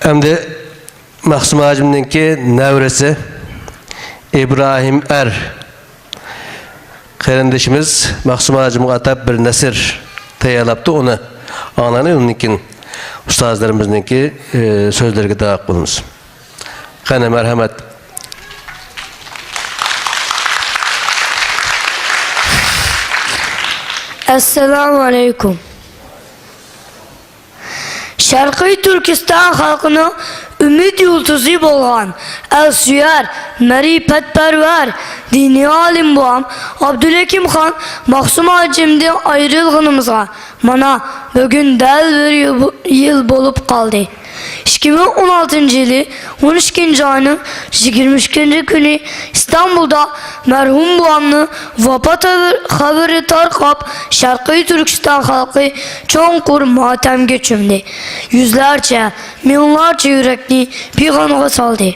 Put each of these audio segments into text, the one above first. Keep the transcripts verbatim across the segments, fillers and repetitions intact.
ئەمدى مەخسۇم ھاجىمنىڭكى نەۋرىسى ئىبراھىم ئەر قېرىندىشىمىز مەخسۇم ھاجىمغا ئاتاپ بىر نەسر تەييارلاپتۇ، ئۇنى ئاڭلايلى، ئۇندىن كېيىن ئۇستازلىرىمىزنىڭكى، ئى، سۆزلىرىگە داۋام قىلىمىز. قېنى، مەرھەمەت. ئەسسالامۇ ئەلەيكۇم. شەرقىي تۈركىستان خەلقىنىڭ ئۈمىد يۇلتۇزى بولغان ئەلسۆيەر، مەرىپەتپەرۋەر، دىنىي ئالىم بوۋام ئابدۇلھەكىم خان مەخسۇم ھاجىمدىن ئايرىلغىنىمىزغا مانا بۈگۈن دەل بىر يىل، يىل بولۇپ قالدى. ئىككى مىڭ ئون ئالتىنچى يىلى ئون ئىككىنچى ئاينىڭ يىگىرمە ئىككىنچى كۈنى ئىستانبۇلدا مەرھۇم بوۋامنىڭ ۋاپات خەۋىرى تارقاپ، شەرقىي تۈركىستان خەلقى چوڭقۇر ماتەمگە چۆمدى. يۈزلەرچە، مىڭلارچە يۈرەكنى پىغانغا سالدى.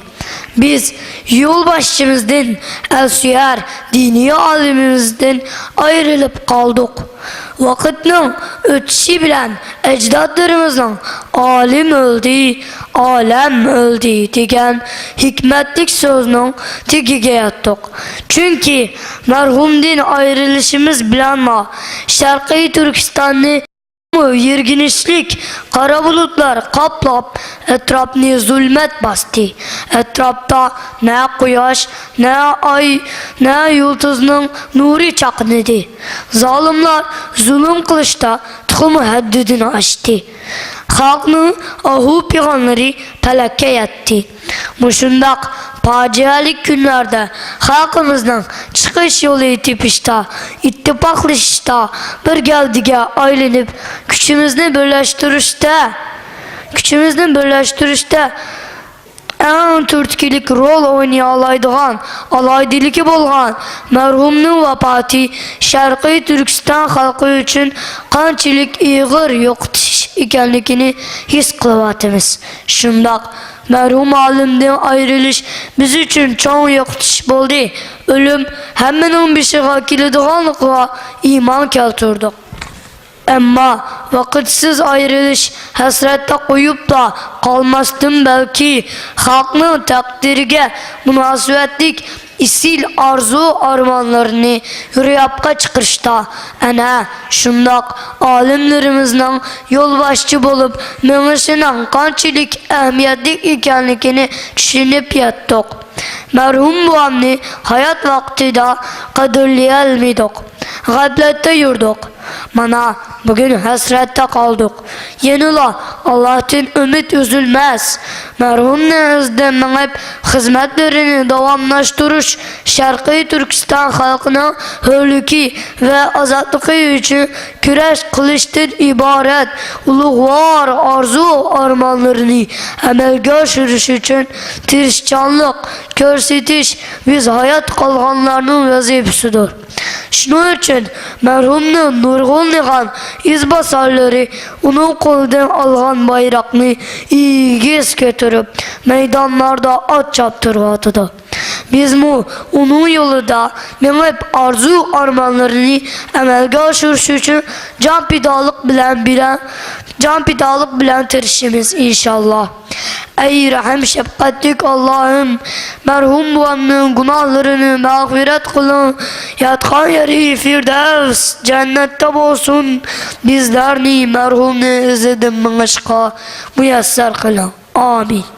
بىز يولباشچىمىزدىن، ئەلسۆيەر دىنىي ئالىمىمىزدىن ئايرىلىپ قالدۇق. ۋاقىتنىڭ ئۆتۈشى بىلەن ئەجدادلىرىمىزنىڭ «ئالىم ئۆلدى، ئالەم ئۆلدى» دېگەن ھېكمەتلىك سۆزىنىڭ تېگىگە يەتتۇق. چۈنكى مەرھۇمدىن ئايرىلىشىمىز بىلەنلا شەرقىي تۈركىستاننى يىرگىنچلىك قارا بۇلۇتلار قاپلاپ، ئەتراپنى زۇلمەت باستى. ئەتراپتا نە قۇياش، نە ئاي، نە يۇلتۇزنىڭ نۇرى چاقنىدى. زالىملار زۇلۇم قىلىشتا تېخىمۇ ھەددىدىن ئاشتى. خەلقنىڭ ئاھۇ پىغانلىرى پەلەككە يەتتى. مۇشۇنداق پاجىئەلىك كۈنلەردە خەلقىمىزنىڭ چىقىش يولى تېپىشتا، ئىتتىپاقلىشىشتا، بىر گەۋدىگە ئايلىنىپ، كۈچىمىزنى بىرلەشتۈرۈشتە، كۈچىمىزنى بىرلەشتۈرۈشتە ئەڭ تۈرتكىلىك رول ئوينىيالايدىغان، ئالاھىدىلىكى بولغان مەرھۇمنىڭ ۋاپاتى شەرقىي تۈركىستان خەلقى ئۈچۈن قانچىلىك ئېغىر يوقىتىش ئىكەنلىكىنى ھېس قىلىۋاتىمىز. شۇنداق، مەرھۇم ئالىمدىن ئايرىلىش بىز ئۈچۈن چوڭ يوقىتىش بولدى. ئۆلۈم ھەممىنىڭ بېشىغا كېلىدىغانلىقىغا ئىمان كەلتۈردۇق. ئەمما ۋاقىتسىز ئايرىلىش ھەسرەتتە قويۇپلا قالماستىن، بەلكى خەلقنىڭ تەقدىرىگە مۇناسىۋەتلىك ئېسىل ئارزۇ-ئارمانلىرىنى روياپقا چىقىرىشتا، ئەنە شۇنداق ئالىملىرىمىزنىڭ يولباشچى بولۇپ مېڭىشىنىڭ قانچىلىك ئەھمىيەتلىك ئىكەنلىكىنى چۈشىنىپ يەتتۇق. مەرھۇم بوۋامنى ھايات ۋاقتىدا قەدىرلىيەلمىدۇق. غەپلەتتە يۈردۇق. مانا، بۈگۈن ھەسرەتتە قالدۇق. يەنىلا ئاللاھتىن ئۈمىد ئۈزۈلمەس. مەرھۇمنىڭ ئىزىدىن مېڭىپ، خىزمەتلىرىنى داۋاملاشتۇرۇش شەرقىي تۈركىستان خەلقىنىڭ ھۆرلۈكى ۋە ئازادلىقى ئۈچۈن كۈرەش قىلىشتىن ئىبارەت ئۇلۇغۋار ئارزۇ-ئارمانلىرىنى ئەمەلگە ئاشۇرۇش ئۈچۈن تىرىشچانلىق كۆرسىتىش بىز ھايات قالغانلارنىڭ ۋەزىپىسىدۇر. شۇنىڭ ئۈچۈن مەرھۇمنىڭ نۇرغۇنلىغان ئىزباسارلىرى ئۇنىڭ قولىدىن ئالغان بايراقنى ئېگىز كۆتۈرۈپ، مەيدانلاردا ئات چاپتۇرۇۋاتىدۇ. بىزمۇ ئۇنىڭ يولىدا مېڭىپ، ئارزۇ-ئارمانلىرىنى ئەمەلگە ئاشۇرۇش ئۈچۈن جان پىدالىق بىلەن، بىلەن، جان پىدالىق بىلەن تىرىشىمىز، ئىنشاللا. ئەي رەھىم شەپقەتلىك ئاللاھىم، مەرھۇم بوۋامنىڭ گۇناھلىرىنى مەغپىرەت قىلىڭ، ياتقان يېرى فىردەۋس جەننەتتە بولسۇن، بىزلەرنى مەرھۇمنىڭ ئىزىدىن مېڭىشقا مۇيەسسەر قىلىڭ. ئامىن.